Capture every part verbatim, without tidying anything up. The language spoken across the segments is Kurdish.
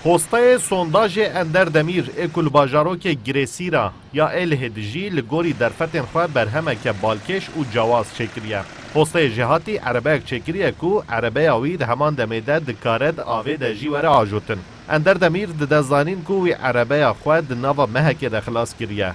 Postayê sondajê Ender Demîr ê ku li bajarokê Girêsîra ya Êlihê dijî, li gorî derfetên xwe berhemeke balkêş û cewaz çêkiriye. Postayê jêhatî erebeyek çêkiriye ku erebeya wî di heman demê de dikare di avê de jî were ajotin. Ender Demîr dide zanîn ku wî erebeya xwe di nava mehekê de xilas kiriye.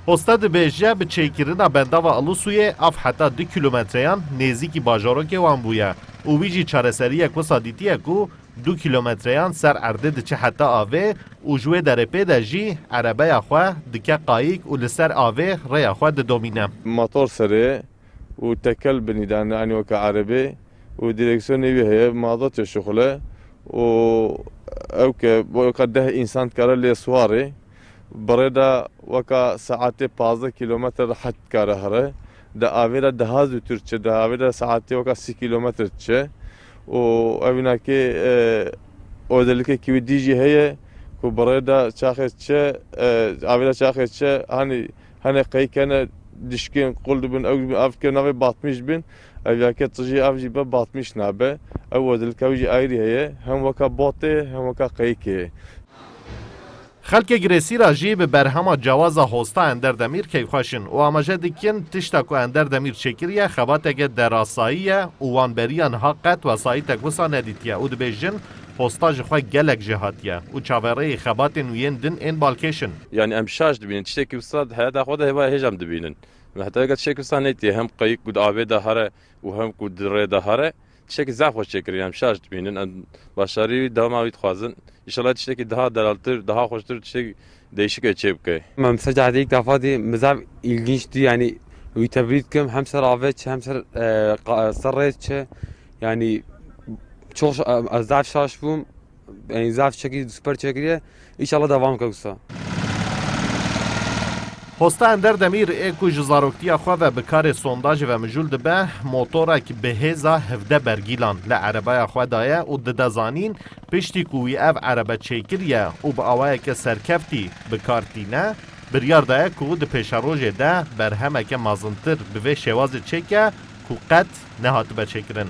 Posta dibêje, bi çêkirina bendava Ilisûyê av heta du kîlometreyan nêzîkî bajarokê wan bûye û wî jî çareseriyek wisa dîtiye ku du kîlometreyan ser erdê diçe heta avê û ji wê derê pê de jî erebeya xwe dike qayîk û li ser avê rêya xwe didomîne. Motor serê û tekel binî dane, anî weke erebê û direksiyonê wî heye, mazotê şixule û ew ke weke deh însan dikare lê siwarê. Bi rê de weka saetê pazdeh kîlometre rehet dikare here. Di avê de daha zûtir diçe, di avê de saetê weka sî kîlometre diçe. Û ev wînakê, e, özellikekî wî dî jî heye ku bi rê de çaxê diçe, e, avê de çaxê diçe, hanî, hene qeyik hene, dişkên qul dibin, ew dibin, ev dike navê batmîş bin. Ev yake tijî ev jî be batmîş nabe. Ew özellikê wî jî ayrî heye. Hem weka botê, hem weka qeyikê. Xelkê Girêsîra jî bi berhema cewaza hosta Ender Demîr keyfxweş in û amaje dikin, tişta ku Ender Demîr çêkiriye xebateke derasayî ye û wan beriya niha qet wesayîtek wisa nedîtiye û dibêjin, hosta ji xwe gelek jêhatî ye û çaverêyê xebatên wî yên din ên balkêş in. Yanî em şaş dibînin, tiştekî wisa di heyata xwe de hêvaya hêj em dibînin. Me heta vêga tiştekî wisa nedîtiye, hem qeyik ku di avê de here û hem ku di rê de here. Tiştekî zaf xweş çêkirî, em şaş dibînin, em başarî wî, dewama wî dixwazin. Înşallah tiştekî daha delaltir, daha xweştir, tiştekî değişik çê bike. Em ser cahdê ilk defa dî, min zaf ilginçti, yanî wî tebrîk dikim, hem ser avê çi, hem ser, e, qa-, ser rê çi, yanî çok şa-, ez zaf şaş bûm. Yanî zaf çekî, super çekiriye. Înşallah devam ke wisa. Hosta Ender Demîr ê ku ji zaroktiya xwe ve bi karê sondajê ve mijûl dibe, motorek bi hêza hevdeh bergîlan li erebaya xwe daye û dide zanîn, piştî ku wî ev erebe çêkiriye û bi awayeke serkeftî bi kar tîne, biryar daye ku di pêşerojê de berhemeke mezintir bi vê şêwazê çêke ku qet nehatibe çêkirin.